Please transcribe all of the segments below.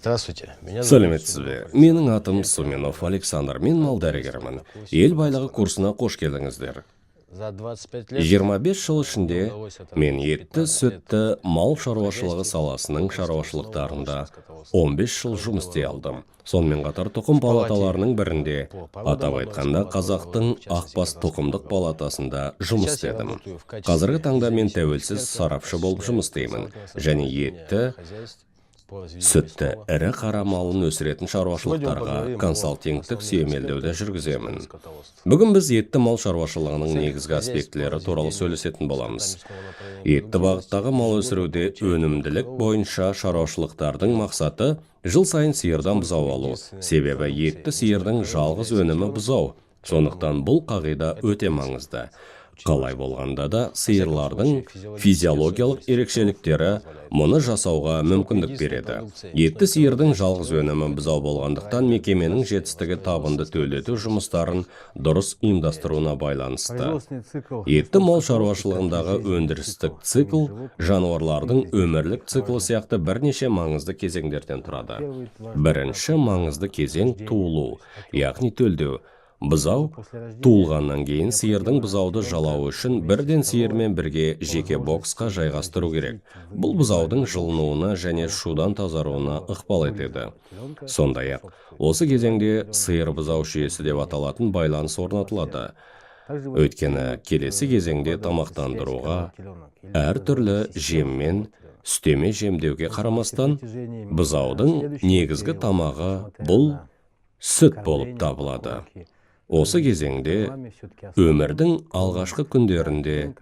Здравствуйте, меня зовут Сәлеметсіз бе? Суменов. Менің атым Суменов Александр, мен мал дәрігерімін. Ел байлығы курсына қош келдіңіздер. За 25 лет 25 жыл ішінде мен етті, сүтті мал шаруашылығы саласының шаруашылықтарында 15 жыл жұмыс істей алдым. Сонымен қатар тұқым палаталарының бірінде, атап айтқанда, қазақтың Ақбас тұқымдық палатасында жұмыс істедім. Қазіргі таңда мен тәуелсіз сарапшы болып жұмыс істеймін және етті, сүтті ірі қара малын өсіретін шаруашылықтарға консалтингтік сүйемелдеуді жүргіземін. Бүгін біз етті мал шаруашылығының негізгі аспектілері туралы сөйлесетін боламыз. Етті бағыттағы мал өсіруде өнімділік бойынша шаруашылықтардың мақсаты — жыл сайын сиырдан бұзау алу, себебі етті сиырдың жалғыз өнімі — бұзау. Сондықтан бұл қағида өте маңызды. Қалай болғанда да, сиырлардың физиологиялық ерекшеліктері мұны жасауға мүмкіндік береді. Етті сиырдың жалғыз өнімі бұзау болғандықтан, мекеменің жетістігі табынды төлдету жұмыстарын дұрыс ұйымдастыруына байланысты. Етті мал шаруашылығындағы өндірістік цикл жануарлардың өмірлік циклі сияқты бірнеше маңызды кезеңдерден тұрады. Бірінші маңызды кезең — туылу, яғни төлдеу. Бұзау туылғаннан кейін сиырдың бұзауды жалауы үшін бірден сиырмен бірге жеке боксқа жайғастыру керек. Бұл бұзаудың жылынуына және шудан тазаруына ықпал етеді. Сондай ақ осы кезеңде сиыр бұзау жүйесі деп аталатын байланыс орнатылады, өйткені келесі кезеңде тамақтандыруға әртүрлі жеммен үстеме жемдеуге қарамастан, бұзаудың негізгі тамағы бұл сүт болып табылады. Осы кезеңде, өмірдің алғашқы күндерінде,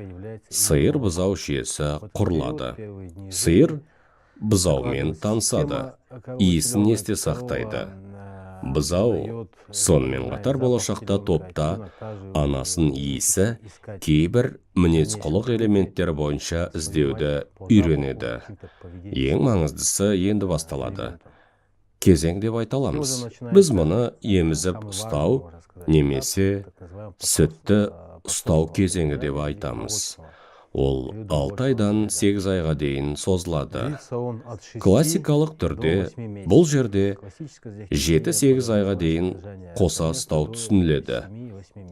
сиыр бұзау жүйесі құрылады. Сиыр бұзаумен танысады, иісін есте сақтайды. Бұзау сонымен қатар болашақта топта анасын иісі, кейбір мінез құлық элементтері бойынша іздеуді үйренеді. Ең маңыздысы енді басталады кезең деп айта аламыз. Біз мұны емізіп ұстау немесе сүтті ұстау кезеңі деп айтамыз. Ол 6 айдан 8 айға дейін созылады. Классикалық түрде бұл жерде 7-8 айға дейін қоса ұстау түсініледі.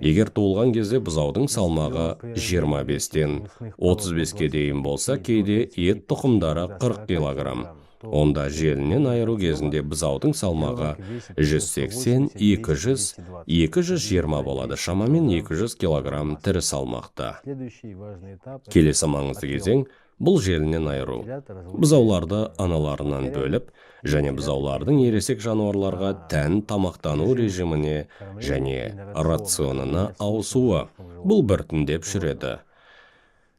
Егер туылған кезде бұзаудың салмағы 25-тен 35-ке дейін болса, кейде ет тұқымдары 40 килограмм, онда желіннен айыру кезінде бұзаудың салмағы 180, 200, 220 болады, шамамен 200 килограмм тірі салмақта. Келесі маңызды кезең — бұл желіннен айыру. Бұзауларды аналарынан бөліп және бұзаулардың ересек жануарларға тән тамақтану режиміне және рационына ауысуы. Бұл біртіндеп жүреді.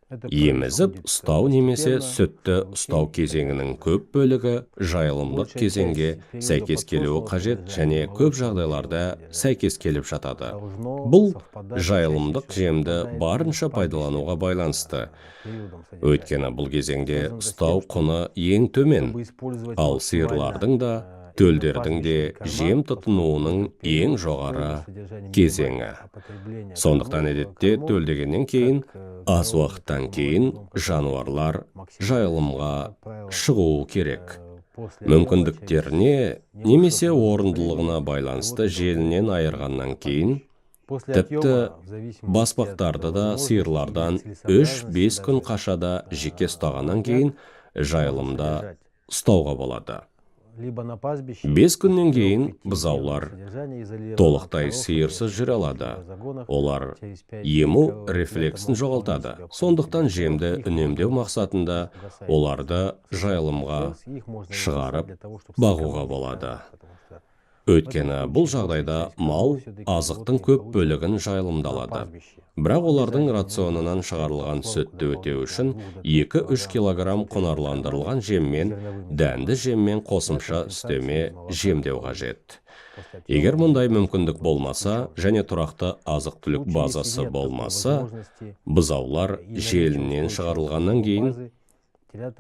Емізіп ұстау немесе сүтті ұстау кезеңінің көп бөлігі жайылымдық кезеңге сәйкес келуі қажет және көп жағдайларда сәйкес келіп жатады. Бұл жайылымдық жемді барынша пайдалануға байланысты, өйткені бұл кезеңде ұстау құны ең төмен, ал сиырлардың да, төлдердің де жем тұтынуының ең жоғары кезеңі. Сондықтан әдетте төлдегеннен кейін аз уақыттан кейін жануарлар жайылымға шығуы керек. Мүмкіндіктеріне немесе орындылығына байланысты желіннен айырғаннан кейін тіпті баспақтарды да сиырлардан 3-5 күн қашада жеке ұстағаннан кейін жайылымда ұстауға болады. 5 күннен кейін бұзаулар толықтай сиырсыз жүре алады. Олар ему рефлексін жоғалтады, сондықтан жемді үнемдеу мақсатында оларды жайылымға шығарып бағуға болады, өйткені бұл жағдайда мал азықтың көп бөлігін жайылымда алады. Бірақ олардың рационынан шығарылған сүтті өтеу үшін 2-3 килограмм құнарландырылған жеммен, дәнді жеммен қосымша үстеме жемдеу қажет. Егер мұндай мүмкіндік болмаса және тұрақты азық-түлік базасы болмаса, бұзаулар желіннен шығарылғаннан кейін,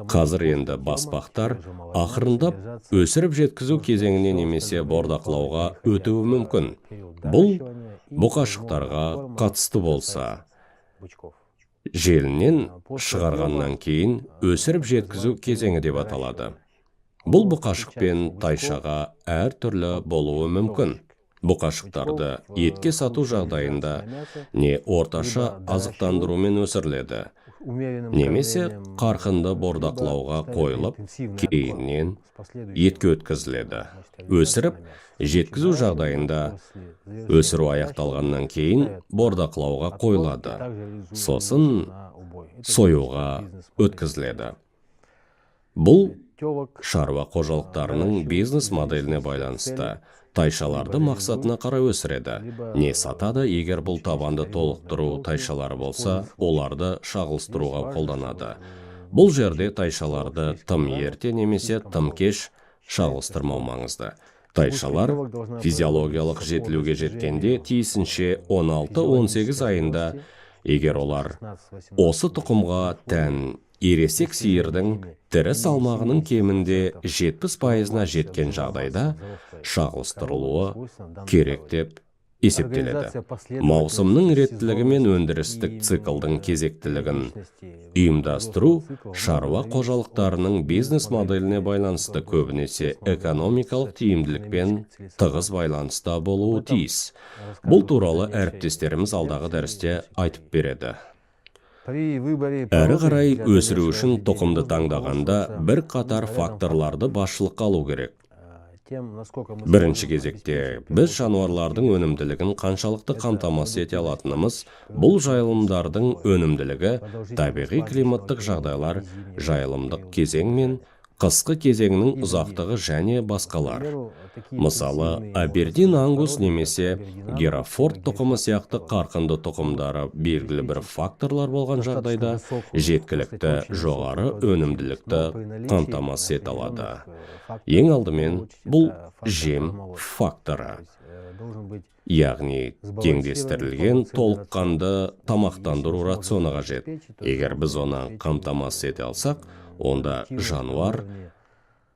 қазір енді баспақтар, ақырындап өсіріп жеткізу кезеңіне немесе бордақылауға өтуі мүмкін. Бұл бұқашықтарға қатысты болса, желіннен шығарғаннан кейін өсіріп жеткізу кезеңі деп аталады. Бұл бұқашық пен тайшаға әртүрлі болуы мүмкін. Бұқашықтарды етке сату жағдайында не орташа азықтандырумен өсіріледі, немесе қарқынды бордақылауға қойылып, кейіннен етке өткізіледі. Өсіріп жеткізу жағдайында өсіру аяқталғаннан кейін бордақылауға қойылады, сосын союға өткізіледі. Бұл шаруа қожалықтарының бизнес моделіне байланысты. Тайшаларды мақсатына қарай өсіреді не сатады. Егер бұл табанды толықтыру тайшалары болса, оларды шағылыстыруға қолданады. Бұл жерде тайшаларды тым ерте немесе тым кеш шағылыстырмау маңызды. Тайшалар физиологиялық жетілуге жеткенде, тиісінше 16-18 айында, егер олар осы тұқымға тән ересек сиырдың тірі салмағының кемінде 70%-ына жеткен жағдайда шағылыстырылуы керек деп есептеледі. Маусымның реттілігі мен өндірістік циклдың кезектілігін ұйымдастыру шаруа қожалықтарының бизнес моделіне байланысты, көбінесе экономикалық тиімділікпен тығыз байланыста болуы тиіс. Бұл туралы әріптестеріміз алдағы дәрісте айтып береді. Әрі қарай өсіру үшін тұқымды таңдағанда бір қатар факторларды басшылыққа алу керек. Бірінші кезекте біз жануарлардың өнімділігін қаншалықты қамтамасыз ете алатынымыз. Бұл жайылымдардың өнімділігі, табиғи климаттық жағдайлар, жайылымдық кезең мен қысқы кезеңнің ұзақтығы және басқалар. Мысалы, Абердин Ангус немесе Герафорд тұқымы сияқты қарқынды тұқымдары белгілі бір факторлар болған жағдайда жеткілікті жоғары өнімділікті қамтамасыз ете алады. Ең алдымен бұл жем факторы, яғни теңдестірілген толыққанды тамақтандыру рационы қажет. Егер біз оны қамтамасыз ете алсақ, онда жануар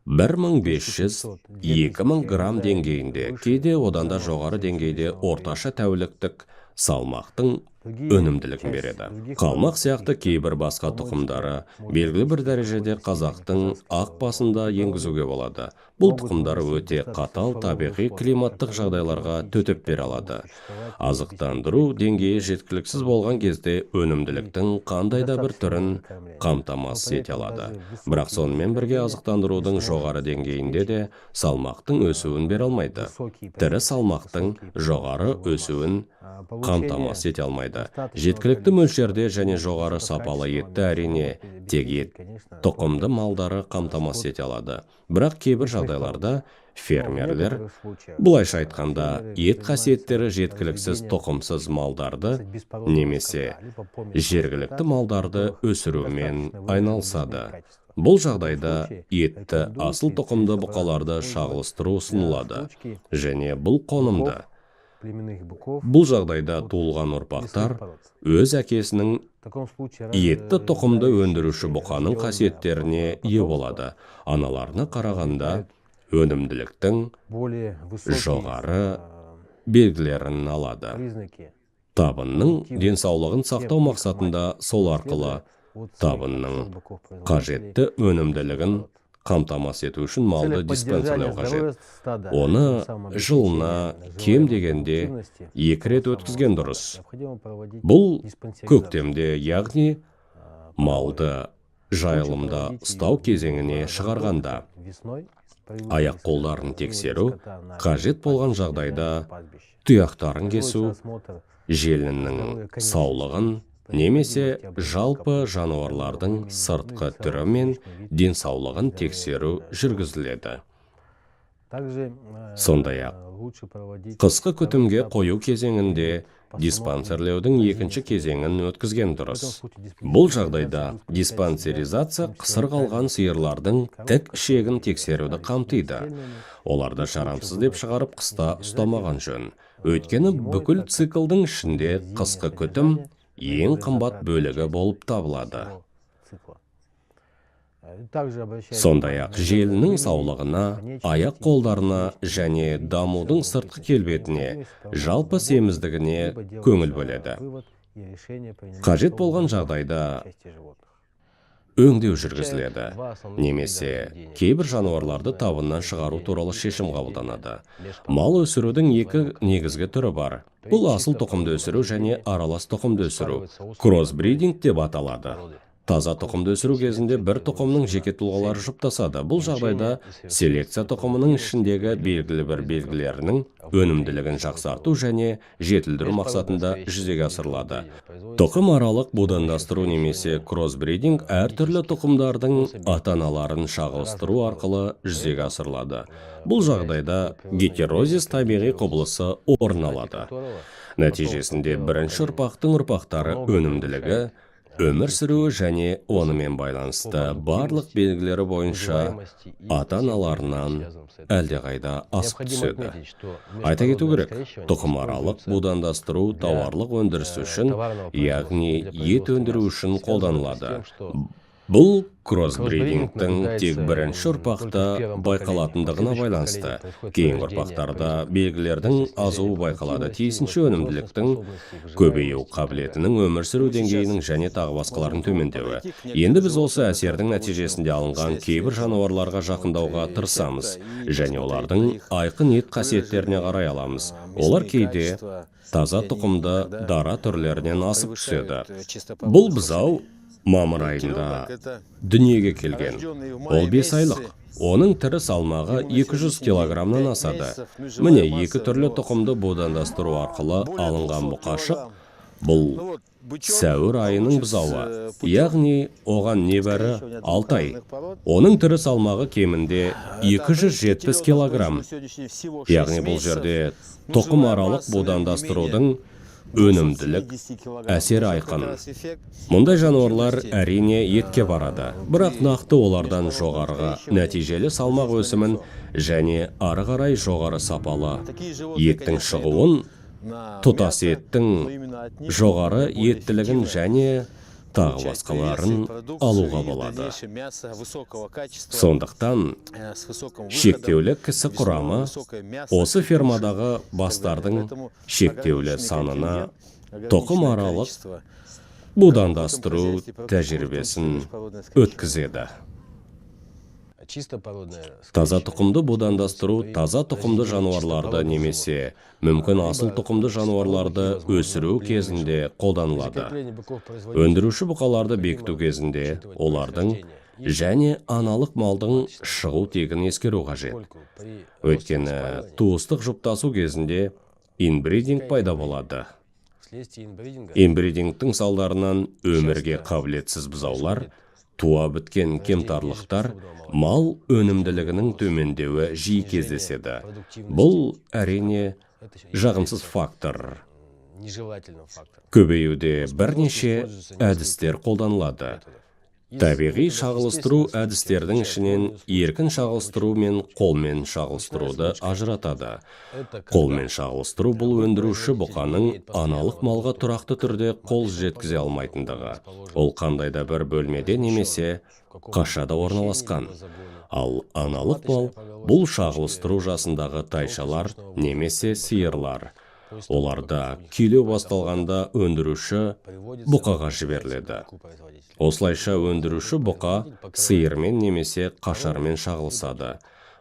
1500-2000 грамм деңгейінде, кейде одан да жоғары деңгейде орташа тәуліктік салмақтың өнімділігін береді. Қалмақ сияқты кейбір басқа тұқымдары белгілі бір дәрежеде қазақтың ақ басында енгізуге болады. Бұл тұқымдар өте қатал табиғи климаттық жағдайларға төтеп бере алады. Азықтандыру деңгейі жеткіліксіз болған кезде өнімділіктің қандай да бір түрін қамтамасыз ете алады. Бірақ сонымен бірге азықтандырудың жоғары деңгейінде де салмақтың өсуін бере алмайды. Тірі салмақтың жоғары өсуін қамтамасыз ете алмайды. Жеткілікті мөлшерде және жоғары сапалы етті, әрине, тек ет тұқымды малдары қамтамасыз ете алады. Бірақ кейбір жағдайларда фермерлер, былайша айтқанда, ет қасиеттері жеткіліксіз тұқымсыз малдарды немесе жергілікті малдарды өсірумен айналысады. Бұл жағдайда етті асыл тұқымды бұқаларды шағылыстыру ұсынылады және бұл қонымды. Бұл жағдайда туылған ұрпақтар өз әкесінің етті тұқымды өндіруші бұқаның қасиеттеріне ие болады, аналарына қарағанда өнімділіктің жоғары белгілерін алады. Табынның денсаулығын сақтау мақсатында сол арқылы табынның қажетті өнімділігін қамтамасыз ету үшін малды диспансерлеу қажет. Оны жылына кем дегенде екі рет өткізген дұрыс. Бұл көктемде, яғни малды жайылымда ұстау кезеңіне шығарғанда аяқ қолдарын тексеру, қажет болған жағдайда тұяқтарын кесу, желіннің саулығын немесе жалпы жануарлардың сыртқы түрі мен денсаулығын тексеру жүргізіледі. Сондай-ақ қысқы күтімге қою кезеңінде диспансерлеудің екінші кезеңін өткізген дұрыс. Бұл жағдайда диспансеризация қысыр қалған сиырлардың тік ішегін тексеруді қамтиды. Оларды жарамсыз деп шығарып, қыста ұстамаған жөн, өйткені бүкіл циклдың ішінде қысқы күтім ең қымбат бөлігі болып табылады. Сондай-ақ желіннің саулығына, аяқ қолдарына және дамудың сыртқы келбетіне, жалпы семіздігіне көңіл бөледі. Қажет болған жағдайда Өңдеу жүргізіледі немесе кейбір жануарларды табыннан шығару туралы шешім қабылданады. Мал өсірудің екі негізгі түрі бар: бұл асыл тұқымды өсіру және аралас тұқымды өсіру, кроссбридинг деп аталады. Таза тұқымды өсіру кезінде бір тұқымның жеке тұлғалары жұптасады. Бұл жағдайда селекция тұқымының ішіндегі белгілі бір белгілерінің өнімділігін жақсарту және жетілдіру мақсатында жүзеге асырылады. Тұқым аралық будандастыру немесе кроссбридинг әртүрлі тұқымдардың ата-аналарын шағылыстыру арқылы жүзеге асырылады. Бұл жағдайда гетерозис табиғи құбылысы орын алады. Нәтижесінде бірінші ұрпақтың ұрпақтары өнімділігі, өмір сүруі және онымен байланысты барлық белгілері бойынша ата-аналарынан әлдеқайда асып түседі. Айта кету керек, тұқымаралық будандастыру тауарлық өндіріс үшін, яғни ет өндіру үшін қолданылады. Бұл кроссбридингтің тек бірінші ұрпақта байқалатындығына байланысты. Кейінгі ұрпақтарда белгілердің азуы байқалады, тиісінше өнімділіктің, көбею қабілетінің, өмір сүру деңгейінің және тағы басқалардың төмендеуі. Енді біз осы әсердің нәтижесінде алынған кейбір жануарларға жақындауға тырысамыз және олардың айқын ет қасиеттеріне қарай аламыз. Олар кейде таза тұқымды дара түрлерінен асып түседі. Бұл бұзау мамыр айында дүниеге келген. Ол 5 айлық. Оның тірі салмағы 200 килограммнан асады. Міне, екі түрлі тұқымды будандастыру арқылы алынған бұқашық. Бұл сәуір айының бұзауы, яғни оған небәрі 6 ай. Оның тірі салмағы кемінде 270 килограмм. Яғни бұл жерде тұқым аралық будандастырудың өнімділік әсері айқын. Мұндай жануарлар, әрине, етке барады, бірақ нақты олардан жоғарғы нәтижелі салмақ өсімін және ары қарай жоғары сапалы еттің шығуын, тұтас еттің жоғары еттілігін және тағы басқаларын алуға болады. Сондықтан шектеулі кісі құрамы осы фермадағы бастардың шектеулі санына тұқым аралық будандастыру тәжірибесін өткізеді. Чисто породное Таза тұқымды будандастыру таза тұқымды жануарларды немесе мүмкін асыл тұқымды жануарларды өсіру кезінде қолданылады. Өндіруші бұқаларды бекіту кезінде олардың және аналық малдың шығу тегін ескеру қажет. Өйткені туыстық жұптасу кезінде инбридинг пайда болады. Инбридингтің салдарынан өмірге қабілетсіз бұзаулар, туа біткен кемтарлықтар, мал өнімділігінің төмендеуі жиі кездеседі. Бұл, әрине, жағымсыз фактор. Нежелательным фактором. Көбеюде бірнеше әдістер қолданылады. Табиғи шағылыстыру әдістердің ішінен еркін шағылыстыру мен қолмен шағылыстыруды ажыратады. Қолмен шағылыстыру – бұл өндіруші бұқаның аналық малға тұрақты түрде қол жеткізе алмайтындығы. Ол қандай да бір бөлмеде немесе қашада орналасқан. Ал аналық мал – бұл шағылыстыру жасындағы тайшалар немесе сиырлар. Оларда күйлеу басталғанда өндіруші бұқаға жіберіледі. Осылайша өндіруші бұқа сиырмен немесе қашармен шағылысады.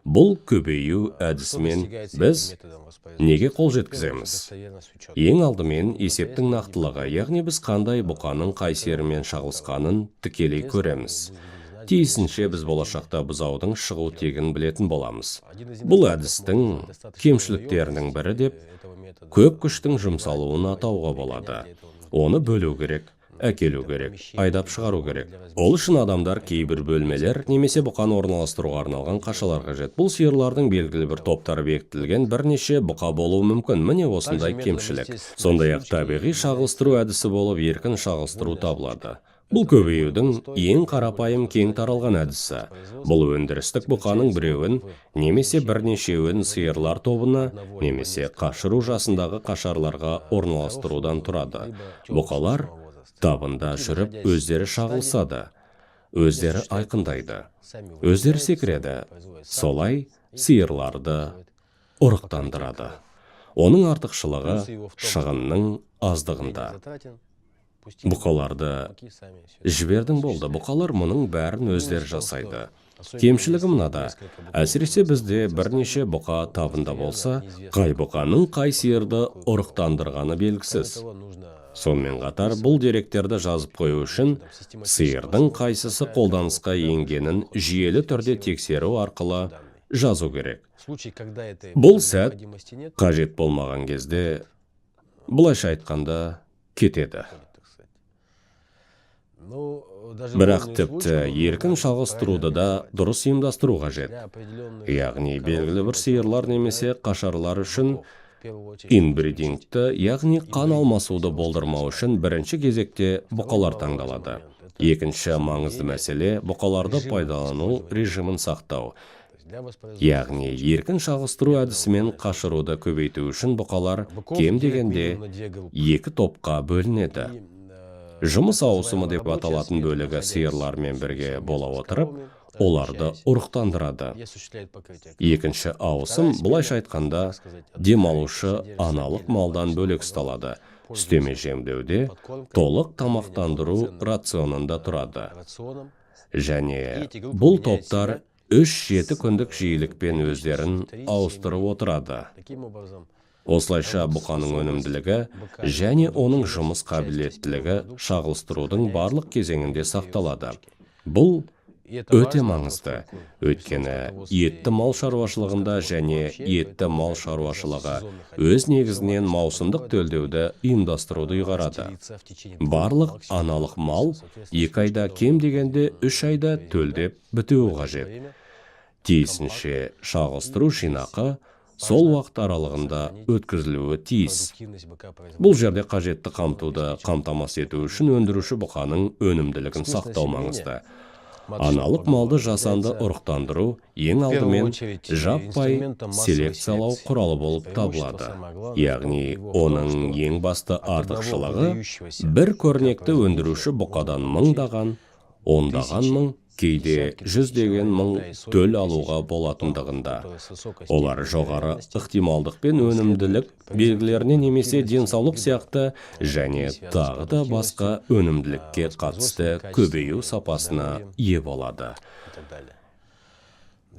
Бұл көбею әдісімен біз неге қол жеткіземіз? Ең алдымен есептің нақтылығы, яғни біз қандай бұқаның қай сиырмен шағылысқанын тікелей көреміз. Тиісінше біз болашақта бұзаудың шығу тегін білетін боламыз. Бұл әдістің кемшіліктерінің бірі деп көп күштің жұмсалуын атауға болады. Оны бөлу керек, әкелу керек, айдап шығару керек. Ол үшін адамдар, кейбір бөлмелер немесе бұқаны орналастыруға арналған қашалар қажет. Бұл сиырлардың белгілі бір топтары бекітілген бірнеше бұқа болуы мүмкін. Міне, осындай кемшілік. Сондай ақ табиғи шағылыстыру әдісі болып еркін шағылыстыру табылады. Бұл көбеюдің ең қарапайым, кең таралған әдісі. Бұл өндірістік бұқаның біреуін немесе бірнешеуін сиырлар тобына немесе қашыру жасындағы қашарларға орналастырудан тұрады. Бұқалар табында жүріп, өздері шағылысады, өздері айқындайды, өздері секіреді, солай сиырларды ұрықтандырады. Оның артықшылығы шығынның аздығында. Бұқаларды жібердің, болды, бұқалар мұның бәрін өздері жасайды. Кемшілігі мынада: әсіресе бізде бірнеше бұқа табында болса, қай бұқаның қай сиырды ұрықтандырғаны белгісіз. Сонымен қатар бұл деректерді жазып қою үшін сиырдың қайсысы қолданысқа енгенін жүйелі түрде тексеру арқылы жазу керек. Бұл сәт қажет болмаған кезде, былайша айтқанда, кетеді. Бірақ тіпті еркін шағылыстыруды да дұрыс ұйымдастыру қажет, яғни белгілі бір сиырлар немесе қашарлар үшін инбридингті, яғни қан алмасуды болдырмау үшін бірінші кезекте бұқалар таңдалады. Екінші маңызды мәселе – бұқаларды пайдалану режимін сақтау, яғни еркін шағылыстыру әдісімен қашыруды көбейту үшін бұқалар кем дегенде екі топқа бөлінеді. Жұмыс ауысымы деп аталатын бөлігі сиырлармен бірге бола отырып, оларды ұрықтандырады. Екінші ауысым, былайша айтқанда, демалушы аналық малдан бөлек ұсталады, үстеме жемдеуде, толық тамақтандыру рационында тұрады және бұл топтар 3-7 күндік жиілікпен өздерін ауыстырып отырады. Осылайша, бұқаның өнімділігі және оның жұмыс қабілеттілігі шағылыстырудың барлық кезеңінде сақталады. Бұл өте маңызды, өйткені етті мал шаруашылығында және етті мал шаруашылығы өз негізінен маусымдық төлдеуді ұйымдастыруды ұйғарады, барлық аналық мал 2 айда, кем дегенде 3 айда төлдеп бітуі қажет. Тиісінше, шағылыстыру жинақы сол уақыт аралығында өткізілуі тиіс. Бұл жерде қажетті қамтуды қамтамасыз ету үшін өндіруші бұқаның өнімділігін сақтау маңызды. Аналық малды жасанды ұрықтандыру ең алдымен жаппай селекциялау құралы болып табылады, яғни оның ең басты артықшылығы бір көрнекті өндіруші бұқадан мыңдаған, ондаған мың, кейде жүздеген мың төл алуға болатындығында. Олар жоғары ықтималдықпен өнімділік белгілеріне немесе денсаулық сияқты және тағы да басқа өнімділікке қатысты көбею сапасына ие болады.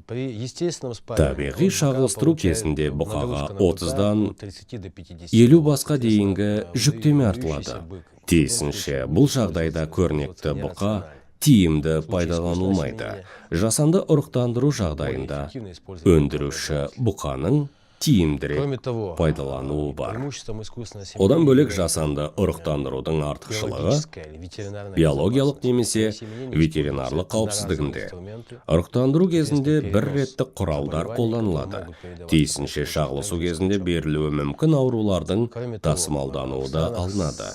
Табиғи шағылыстыру кезінде бұқаға 30-дан 50 басқа дейінгі жүктеме артылады. Тиісінше, бұл жағдайда көрнекті бұқа тиімді пайдаланылмайды. Жасанды ұрықтандыру жағдайында өндіруші бұқаның тиімдірек пайдалануы бар. Одан бөлек, жасанды ұрықтандырудың артықшылығы биологиялық немесе ветеринарлық қауіпсіздігінде. Ұрықтандыру кезінде бір реттік құралдар қолданылады. Тиісінше, шағылысу кезінде берілуі мүмкін аурулардың тасымалдануы да алынады.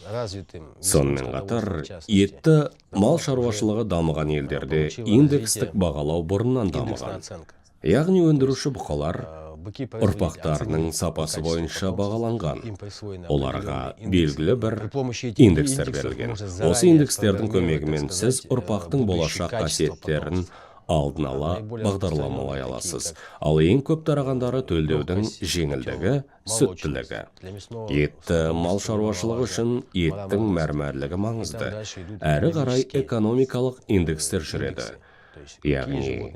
Сонымен қатар, етті мал шаруашылығы дамыған елдерде индекстік бағалау бұрыннан дамыған, яғни өндіруші бұқалар ұрпақтарының сапасы бойынша бағаланған, оларға белгілі бір индекстер берілген. Осы индекстердің көмегімен сіз ұрпақтың болашақ қасиеттерін алдын ала бағдарламалай аласыз. Ал ең көп тарағандары – төлдеудің жеңілдігі, сүттілігі. Етті мал шаруашылығы үшін еттің мәрмәрлігі маңызды. Әрі қарай экономикалық индекстер жүреді, яғни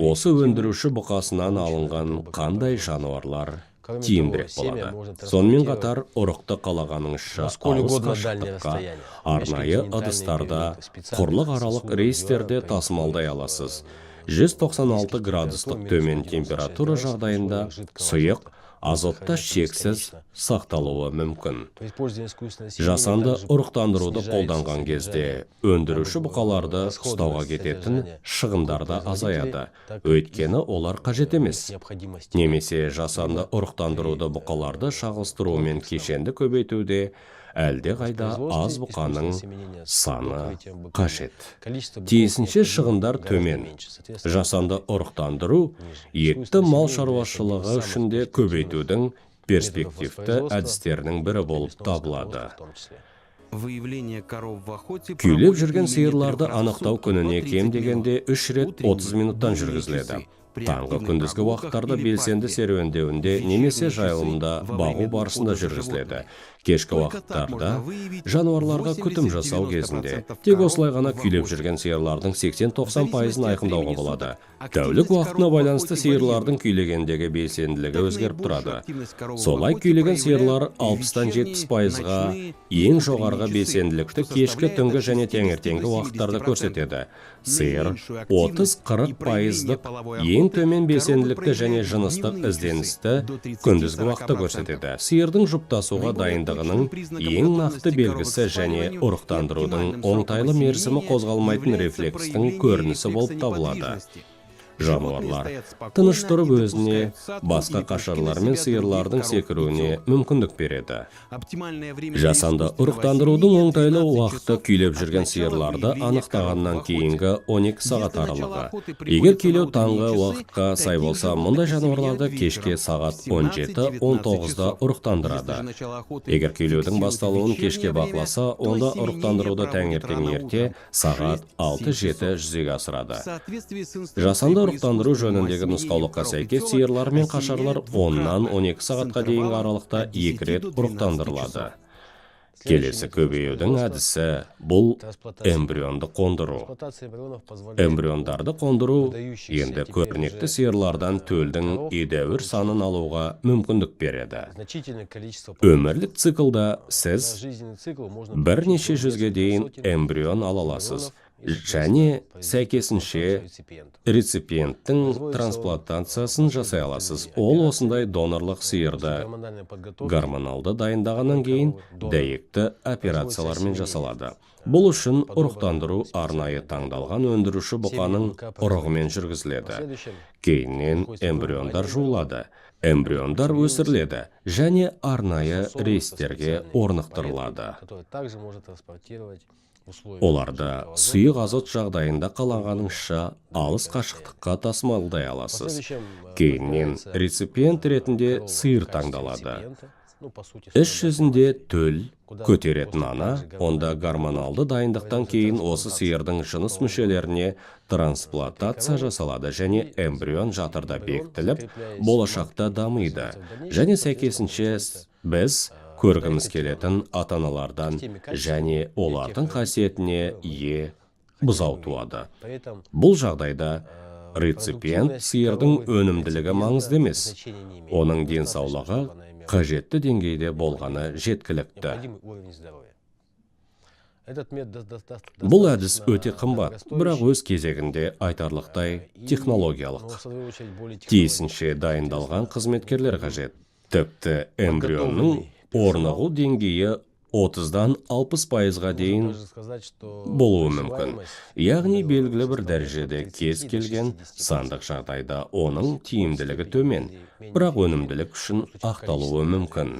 осы өндіруші бұқасынан алынған қандай жануарлар тиімдірек болады. Сонымен қатар, ұрықты қалағаныңызша алыс қашықтыққа арнайы ыдыстарда құрлықаралық рейстерде тасымалдай аласыз. 196 градустық төмен температура жағдайында сұйық азотта шексіз сақталуы мүмкін. Жасанды ұрықтандыруды қолданған кезде өндіруші бұқаларды ұстауға кететін шығындар да азаяды, өйткені олар қажет емес. Немесе жасанды ұрықтандыруды бұқаларды шағылыстырумен кешенді көбейтуде әлде қайда аз бұқаның саны қажет. Тиісінше, шығындар төмен. Жасанды ұрықтандыру етті мал шаруашылығы үшін де көбейтудің перспективті әдістерінің бірі болып табылады. Күйлеп жүрген сиырларды анықтау күніне кем дегенде үш рет 30 минуттан жүргізіледі. Таңғы, күндізгі уақыттарда белсенді серуендеуінде немесе жайылымда бағу барысында жүргізіледі. Кешкі уақыттарда жануарларға күтім жасау кезінде. Тек осылай ғана күйлеп жүрген сиырлардың 80-90%-ын айқындауға болады. Тәулік уақытына байланысты сиырлардың күйлегендегі белсенділігі өзгеріп тұрады. Солай күйлеген сиырлар 60-тан 70%-ға ең жоғарғы белсенділікті кешкі, түнгі және таңертеңгі уақыттарда көрсетеді. Сиыр 30-40%-дық ең төмен белсенділікті және жыныстық ізденісті күндізгі уақытта көрсетеді. Сиырдың жұптасуға дайындығының ең нақты белгісі және ұрықтандырудың оңтайлы мерзімі қозғалмайтын рефлекстің көрінісі болып табылады. Жануарлар тыныш тұрып, өзіне басқа қашарлар мен сиырлардың секіруіне мүмкіндік береді. Жасанды ұрықтандырудың оңтайлы уақыты – күйлеп жүрген сиырларды анықтағаннан кейінгі 12 сағат аралығы. Егер күйлеу таңғы уақытқа сай болса, мұндай жануарларды кешке сағат 17-19-да ұрықтандырады. Егер күйлеудің басталуын кешке бақыласа, онда ұрықтандыруды таңертең ерте, сағат 6-7 жүзеге асырады. Жасанды ұрықтандыру жөніндегі нұсқаулыққа сәйкес, сиырлар мен қашарлар 10-нан 12 сағатқа дейінгі аралықта екі рет ұрықтандырылады. Келесі көбеюдің әдісі – бұл эмбрионды қондыру. Эмбриондарды қондыру енді көрнекті сиырлардан төлдің едәуір санын алуға мүмкіндік береді. Өмірлік циклда сіз бірнеше жүзге дейін эмбрион ала аласыз және сәйкесінше реципиенттің трансплантациясын жасай аласыз. Ол осындай донорлық сиырды гормоналды дайындағаннан кейін дәйекті операциялармен жасалады. Бұл үшін ұрықтандыру арнайы таңдалған өндіруші бұқаның ұрығымен жүргізіледі. Кейіннен эмбриондар жуылады, эмбриондар өсіріледі және арнайы рейстерге орнықтырылады. Оларды сұйық азот жағдайында қалағаныңызша алыс қашықтыққа тасымалдай аласыз. Кейіннен реципиент ретінде сиыр таңдалады. Іс жүзінде төл көтеретін ана. Онда гормоналды дайындықтан кейін осы сиырдың жыныс мүшелеріне трансплантация жасалады және эмбрион жатырда бекітіліп, болашақта дамиды және сәйкесінше біз көргіміз келетін ата-аналардан және олардың қасиетіне ие бұзау туады. Бұл жағдайда реципиент сиырдың өнімділігі маңызды емес, оның денсаулығы қажетті деңгейде болғаны жеткілікті. Бұл әдіс өте қымбат, бірақ өз кезегінде айтарлықтай технологиялық. Тиісінше дайындалған қызметкерлер қажет. Тіпті эмбрионның орнығу деңгейі 30-дан 60%-ға дейін болуы мүмкін. Яғни белгілі бір дәрежеде кез келген сандық жағдайда оның тиімділігі төмен, бірақ өнімділік үшін ақталуы мүмкін.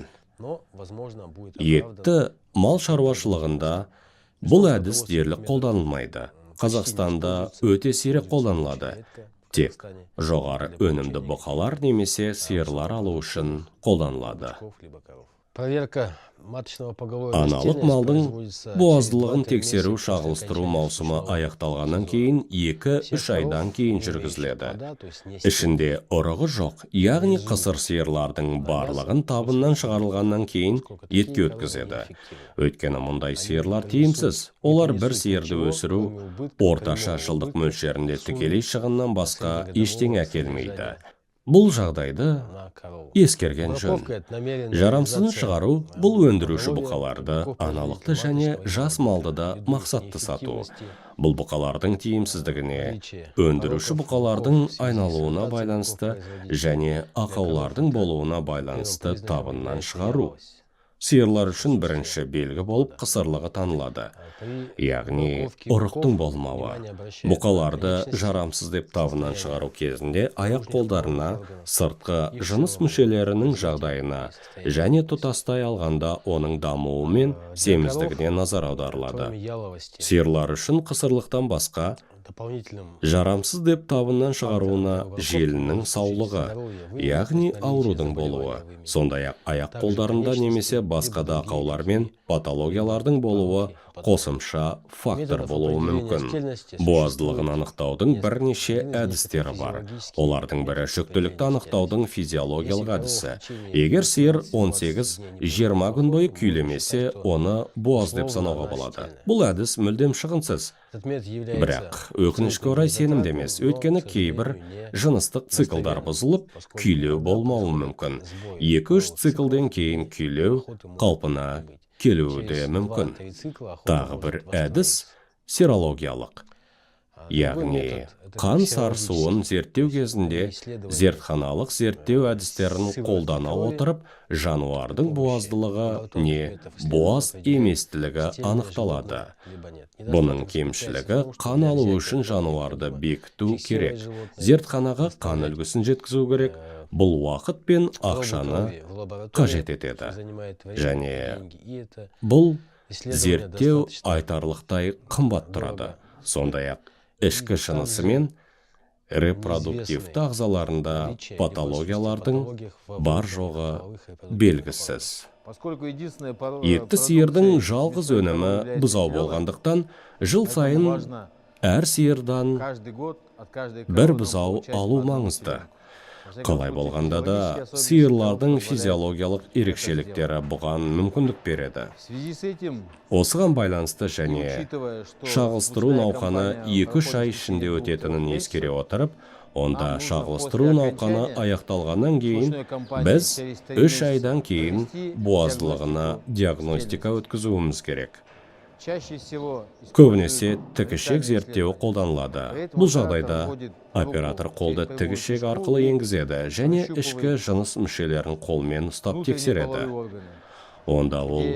Етті мал шаруашылығында бұл әдіс дерлік қолданылмайды. Қазақстанда өте сирек қолданылады. Тек жоғары өнімді бұқалар немесе сиырлар алу үшін қолданылады. Проверка маточного поголовья. Аналық малдың буаздылығын тексеру шағылыстыру маусымы аяқталғаннан кейін 2-3 айдан кейін жүргізіледі. Ішінде ұрығы жоқ, яғни қысыр сиырлардың барлығын табыннан шығарылғаннан кейін етке өткізеді. Өйткені мұндай сиырлар тиімсіз. Олар бір сиырды өсіру орташа жылдық мөлшерінде тікелей шығыннан басқа ештеңе әкелмейді. Бұл жағдайды ескерген жөн. Жарамсызын шығару – бұл өндіруші бұқаларды, аналықты және жас малды да мақсатты сату. Бұл бұқалардың тиімсіздігіне, өндіруші бұқалардың айналуына байланысты және ақаулардың болуына байланысты табыннан шығару. Сиырлар үшін бірінші белгі болып қысырлығы танылады, яғни ұрықтың болмауы. Бұқаларды жарамсыз деп табыннан шығару кезінде аяқ қолдарына, сыртқы жыныс мүшелерінің жағдайына және тұтастай алғанда оның дамуы мен семіздігіне назар аударылады. Сиырлар үшін қысырлықтан басқа жарамсыз деп табыннан шығаруына желіннің саулығы, яғни аурудың болуы, сондай-ақ аяқ қолдарында немесе басқа да ақаулар мен патологиялардың болуы. Қосымша фактор болуы мүмкін. Буаздылығын анықтаудың бірнеше әдістері бар. Олардың бірі – жүктілікті анықтаудың физиологиялық әдісі. Егер сиыр 18-20 күн бойы күйлемесе, оны буаз деп санауға болады. Бұл әдіс мүлдем шығынсыз, бірақ, өкінішке орай, сенімді емес, өйткені кейбір жыныстық циклдар бұзылып, күйлеу болмауы мүмкін. 2-3 циклден кейін күйлеу қалпына келуі де мүмкін. Тағы бір әдіс – серологиялық, яғни қан сарысуын зерттеу кезінде зертханалық зерттеу әдістерін қолдана отырып, жануардың буаздылығы не буаз еместілігі анықталады. Бұның кемшілігі – қан алу үшін жануарды бекіту керек, зертханаға қан үлгісін жеткізу керек. Бұл уақыт пен ақшаны қажет етеді және бұл зерттеу айтарлықтай қымбат тұрады. Сондай-ақ ішкі жынысы мен репродуктивті ағзаларында патологиялардың бар жоғы белгісіз. Етті сиырдың жалғыз өнімі бұзау болғандықтан, жыл сайын әр сиырдан бір бұзау алу маңызды. Қалай болғанда да, сиырлардың физиологиялық ерекшеліктері бұған мүмкіндік береді. Осыған байланысты және шағылыстыру науқаны 2-3 ай ішінде өтетінін ескере отырып, онда шағылыстыру науқаны аяқталғаннан кейін біз 3 айдан кейін буаздылығына диагностика өткізуіміз керек. Көбінесе тік ішек зерттеуі қолданылады. Бұл жағдайда оператор қолды тік ішек арқылы енгізеді және ішкі жыныс мүшелерін қолмен ұстап тексереді. Онда ол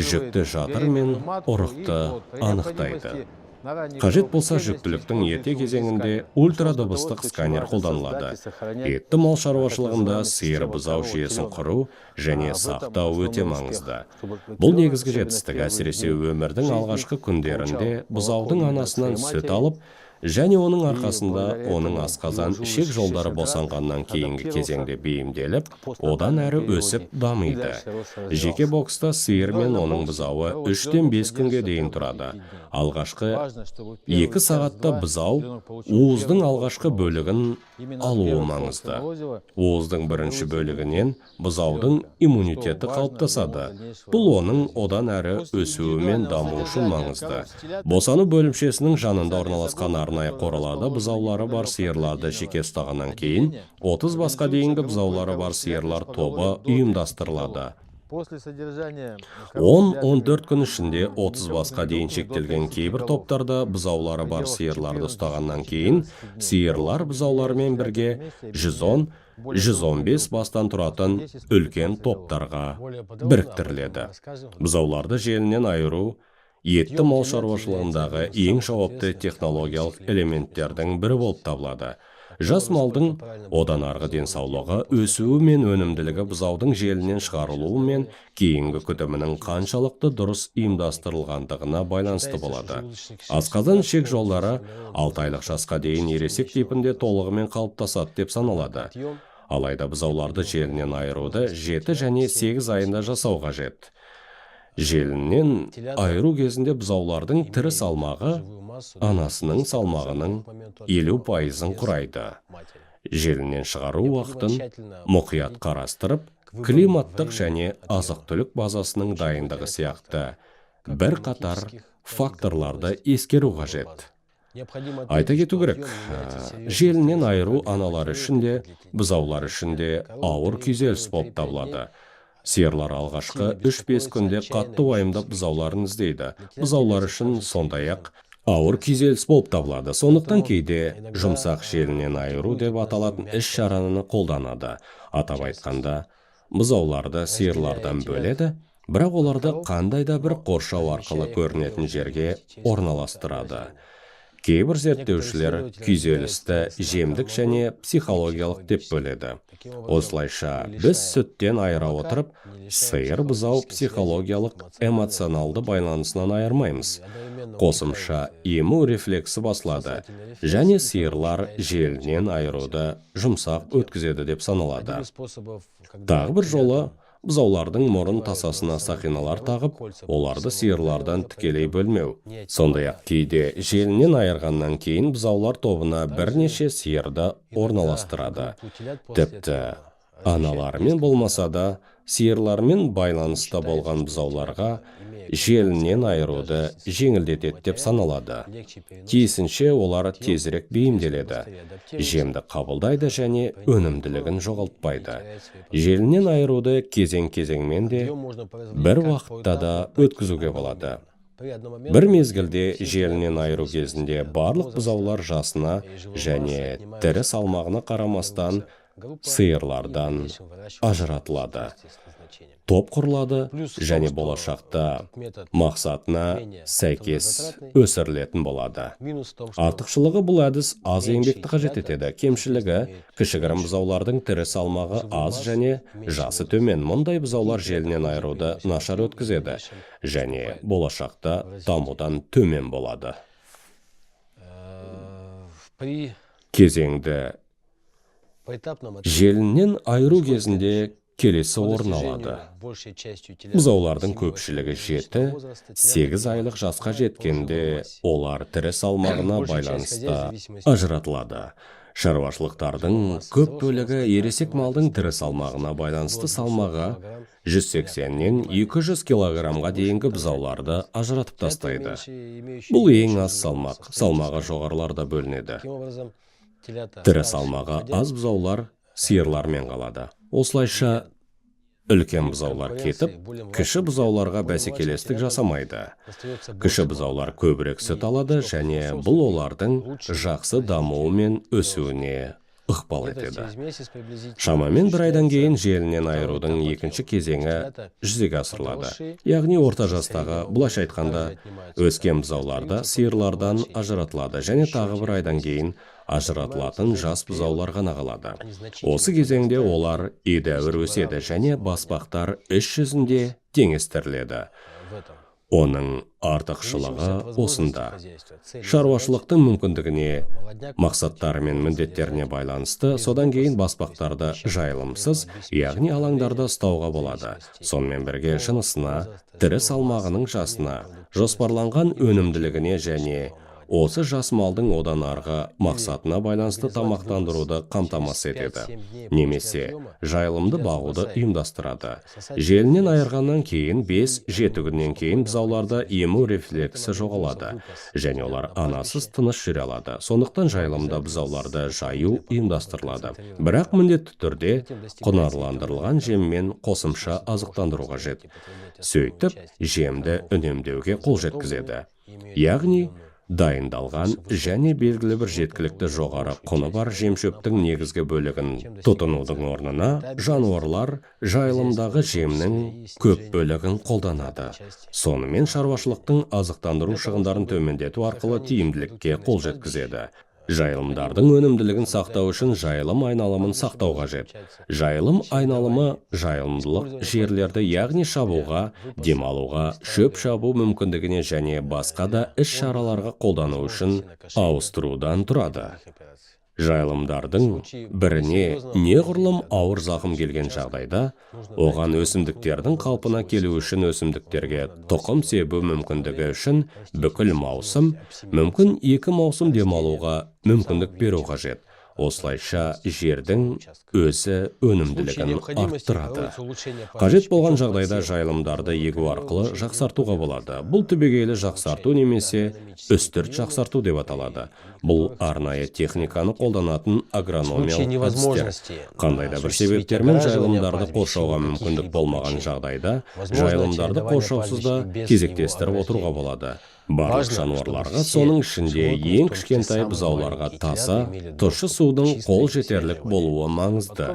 жүкті жатыр мен ұрықты анықтайды. Қажет болса, жүктіліктің ерте кезеңінде ультрадыбыстық сканер қолданылады. Етті мал шаруашылығында сиыр бұзау жүйесін құру және сақтау өте маңызды. Бұл негізгі жетістік, әсіресе өмірдің алғашқы күндерінде бұзаудың анасынан сүт алып және оның арқасында оның асқазан ішек жолдары босанғаннан кейінгі кезеңде бейімделіп, одан әрі өсіп дамиды. Жеке бокста сиыр мен оның бұзауы 3-тен 5 күнге дейін тұрады. Алғашқы 2 сағатта бұзау уыздың алғашқы бөлігін алуы маңызды. Уыздың бірінші бөлігінен бұзаудың иммунитеті қалыптасады. Бұл оның одан әрі өсуі мен дамуы үшін маңызды. Босану бөлімшесінің жанында орналасқан арнайы қораларда бұзаулары бар сиырларды жеке ұстағаннан кейін 30 басқа дейінгі бұзаулары бар сиырлар тобы ұйымдастырылады. 10-14 күн ішінде 30 басқа дейін шектелген кейбір топтарда бұзаулары бар сиырларды ұстағаннан кейін сиырлар бұзауларымен бірге 110-115 бастан тұратын үлкен топтарға біріктіріледі. Бұзауларды желінен айыру етті мал шаруашылығындағы ең жауапты технологиялық элементтердің бірі болып табылады. Жас малдың одан арғы денсаулығы, өсуі мен өнімділігі бұзаудың желінен шығарылуы мен кейінгі күтімінің қаншалықты дұрыс ұйымдастырылғандығына байланысты болады. Асқазан ішек жолдары 6 айлық жасқа дейін ересек типінде толығымен қалыптасады деп саналады. Алайда бұзауларды желінен айыруды 7 және 8 айында жасау қажет. Желіннен айыру кезінде бұзаулардың тірі салмағы анасының салмағының 50%-ын құрайды. Желіннен шығару уақытын мұқият қарастырып, климаттық және азық-түлік базасының дайындығы сияқты бірқатар факторларды ескеру қажет. Айта кету керек, желіннен айыру аналар үшін де, бұзаулар үшін де ауыр күйзеліс болып табылады. Сиырлар алғашқы 3-5 күнде қатты уайымдап, бұзауларын іздейді. Бұзаулар үшін сондай-ақ ауыр күйзеліс болып табылады. Сондықтан кейде жұмсақ желінен айыру деп аталатын іс шараны қолданады. Атап айтқанда, бұзауларды сиырлардан бөледі, бірақ оларды қандай да бір қоршау арқылы көрінетін жерге орналастырады. Кейбір зерттеушілер күйзелісті жемдік және психологиялық деп бөледі. Осылайша, біз сүттен айыра отырып, сиыр бұзау психологиялық эмоционалды байланысынан айырмаймыз. Қосымша ему рефлексі басылады және сиырлар желінен айыруды жұмсақ өткізеді деп саналады. Тағы бір жолы Бұзаулардың мұрын тасасына сақиналар тағып, оларды сиырлардан тікелей бөлмеу. Сондай-ақ кейде желіннен айырғаннан кейін бұзаулар тобына бірнеше сиырды орналастырады. Тіпті аналарымен болмаса да, сиырлармен байланыста болған бұзауларға желіннен айыруды жеңілдетеді деп саналады. Тиісінше, олар тезірек бейімделеді, жемді қабылдайды және өнімділігін жоғалтпайды. Желіннен айыруды кезең-кезеңмен де, бір уақытта да өткізуге болады. Бір мезгілде желіннен айыру кезінде барлық бұзаулар жасына және тірі салмағына қарамастан сиырлардан ажыратылады, топ құрылады және болашақта мақсатына сәйкес өсірілетін болады. Артықшылығы: бұл әдіс аз еңбекті қажет етеді. Кемшілігі: кішігірім бұзаулардың тірі салмағы аз және жасы төмен. Мұндай бұзаулар желінен айыруды нашар өткізеді және болашақта дамудан төмен болады. При Кезеңді поэтапном желіннен айыру кезінде келесі орын алады. Бұзаулардың көпшілігі 7-8 айлық жасқа жеткенде, олар тірі салмағына байланысты ажыратылады. Шаруашылықтардың көп бөлігі ересек малдың тірі салмағына байланысты салмағы 180-нен 200 килограммға дейінгі бұзауларды ажыратып тастайды. Бұл ең аз салмақ, салмағы жоғарылар да бөлінеді. Тірі салмағы аз бұзаулар сиырлармен қалады. Осылайша, үлкен бұзаулар кетіп, кіші бұзауларға бәсекелестік жасамайды. Кіші бұзаулар көбірек сүт алады және бұл олардың жақсы дамуы мен өсуіне ықпал етеді. Шамамен бір айдан кейін желіннен айырудың екінші кезеңі жүзеге асырылады, яғни орта жастағы, былайша айтқанда, өскен бұзауларды сиырлардан ажыратылады және тағы бір айдан кейін ажыратылатын жас бұзаулар ғана қалады. Осы кезеңде олар едәуір өседі және баспақтар іс жүзінде теңестіріледі. Оның артықшылығы осында: шаруашылықтың мүмкіндігіне, мақсаттары мен міндеттеріне байланысты содан кейін баспақтарды жайылымсыз, яғни алаңдарда ұстауға болады. Сонымен бірге жынысына, тірі салмағының жасына, жоспарланған өнімділігіне және осы жас малдың одан арғы мақсатына байланысты тамақтандыруды қамтамасыз етеді немесе жайылымды бағуды ұйымдастырады. Желіннен айырғаннан кейін 5-7 күннен кейін бұзауларда ему рефлексі жоғалады және олар анасыз тыныш жүре алады. Сондықтан жайылымда бұзауларды жаю ұйымдастырылады, бірақ міндетті түрде құнарландырылған жеммен қосымша азықтандыру қажет. Сөйтіп, жемді үнемдеуге қол жеткізеді, яғни дайындалған және белгілі бір жеткілікті жоғары құны бар жемшөптің негізгі бөлігін тұтынудың орнына жануарлар жайылымдағы жемнің көп бөлігін қолданады. Сонымен, шаруашылықтың азықтандыру шығындарын төмендету арқылы тиімділікке қол жеткізеді. Жайылымдардың өнімділігін сақтау үшін жайылым айналымын сақтау қажет. Жайылым айналымы жайылымдылық жерлерді, яғни шабуға, демалуға, шөп шабу мүмкіндігіне және басқа да іс-шараларға қолдану үшін ауыстырудан тұрады. Жайылымдардың біріне неғұрлым ауыр зақым келген жағдайда, оған өсімдіктердің қалпына келуі үшін, өсімдіктерге тұқым себу мүмкіндігі үшін бүкіл маусым, мүмкін 2 маусым демалуға мүмкіндік беру қажет. Осылайша, жердің өзі өнімділігін арттырады. Қажет болған жағдайда жайылымдарды егу арқылы жақсартуға болады. Бұл түбегейлі жақсарту немесе үстірт жақсарту деп аталады. Бұл арнайы техниканы қолданатын агрономиялық әдістер. Қандай да бір себептермен жайылымдарды қоршауға мүмкіндік болмаған жағдайда, жайылымдарды қоршаусыз да кезектестіріп отыруға болады. Барлық жануарларға, соның ішінде ең кішкентай бұзауларға таза, тұщы судың қол жетерлік болуы маңызды.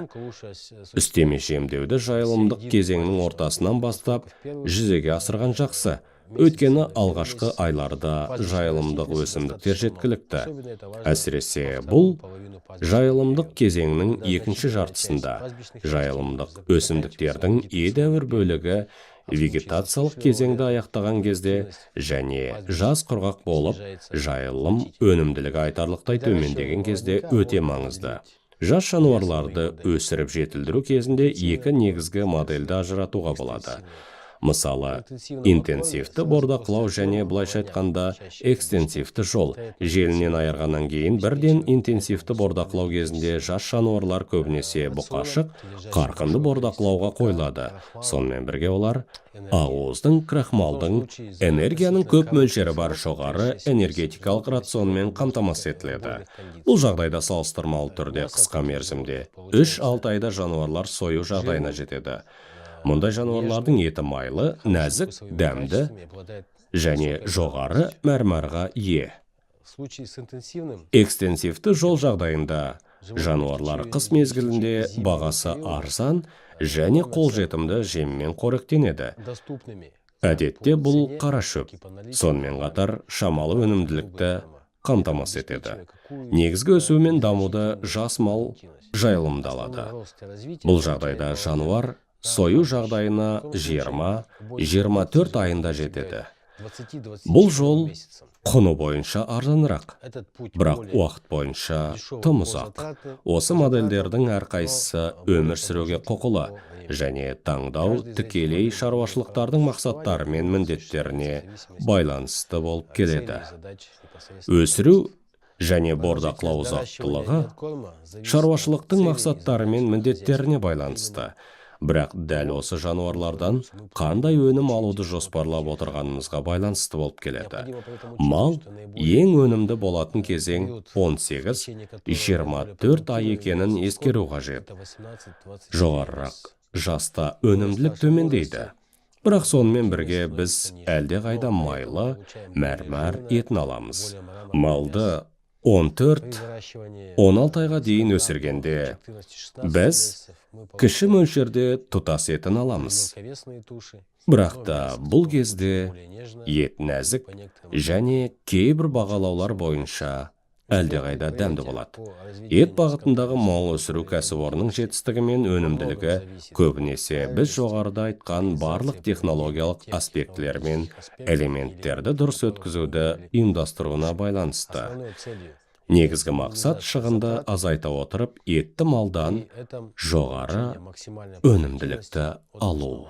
Үстеме жемдеуді жайылымдық кезеңнің ортасынан бастап жүзеге асырған жақсы, өйткені алғашқы айларда жайылымдық өсімдіктер жеткілікті. Әсіресе бұл жайылымдық кезеңнің екінші жартысында, жайылымдық өсімдіктердің едәуір бөлігі вегетациялық кезеңді аяқтаған кезде және жаз құрғақ болып, жайылым өнімділігі айтарлықтай төмендеген кезде өте маңызды. Жас жануарларды өсіріп жетілдіру кезінде екі негізгі модельді ажыратуға болады. Мысалы, интенсивті бордақылау және, былайша айтқанда, экстенсивті жол. Желіннен айырғаннан кейін бірден интенсивті бордақылау кезінде жас жануарлар көбінесе бұқашық, қарқынды бордақылауға қойылады. Сонымен бірге олар ақуыздың, крахмалдың, энергияның көп мөлшері бар жоғары энергетикалық рационмен қамтамасыз етіледі. Бұл жағдайда салыстырмалы түрде қысқа мерзімде, 3-6 айда, жануарлар сою жағдайына жетеді. Мұндай жануарлардың еті майлы, нәзік, дәмді және жоғары мәрмәрға ие. В случае с интенсивным Экстенсивті жол жағдайында жануарлар қыс мезгілінде бағасы арзан және қолжетімді жеммен қоректенеді. Доступными Әдетте бұл қара шөп. Сонымен қатар шамалы өнімділікті қамтамасыз етеді. Негізгі өсу мен дамуды жас мал жайылымда алады. Бұл жағдайда жануар сою жағдайына 20-24 айында жетеді. Бұл жол құны бойынша арзанырақ, бірақ уақыт бойынша тым ұзақ. Осы модельдердің әрқайсысы өмір сүруге құқылы және таңдау тікелей шаруашылықтардың мақсаттары мен міндеттеріне байланысты болып келеді. Өсіру және бордақылау ұзақтылығы шаруашылықтың мақсаттары мен міндеттеріне байланысты, бірақ дәл осы жануарлардан қандай өнім алуды жоспарлап отырғанымызға байланысты болып келеді. Мал ең өнімді болатын кезең 18-24 ай екенін ескеру қажет. Жоғарырақ жаста өнімділік төмендейді, бірақ сонымен бірге біз әлдеқайда майлы, мәрмәр етін аламыз. Малды 14-16 айға дейін өсіргенде, біз кіші мөлшерде тұтас етін аламыз, бірақ та бұл кезде ет нәзік және кейбір бағалаулар бойынша әлдеқайда дәмді болады. Ет бағытындағы мал өсіру кәсіпорнының жетістігі мен өнімділігі көбінесе біз жоғарыда айтқан барлық технологиялық аспектілер мен элементтерді дұрыс өткізуді ұйымдастыруына байланысты. Негізгі мақсат — шығынды азайта отырып, етті малдан жоғары өнімділікті алу.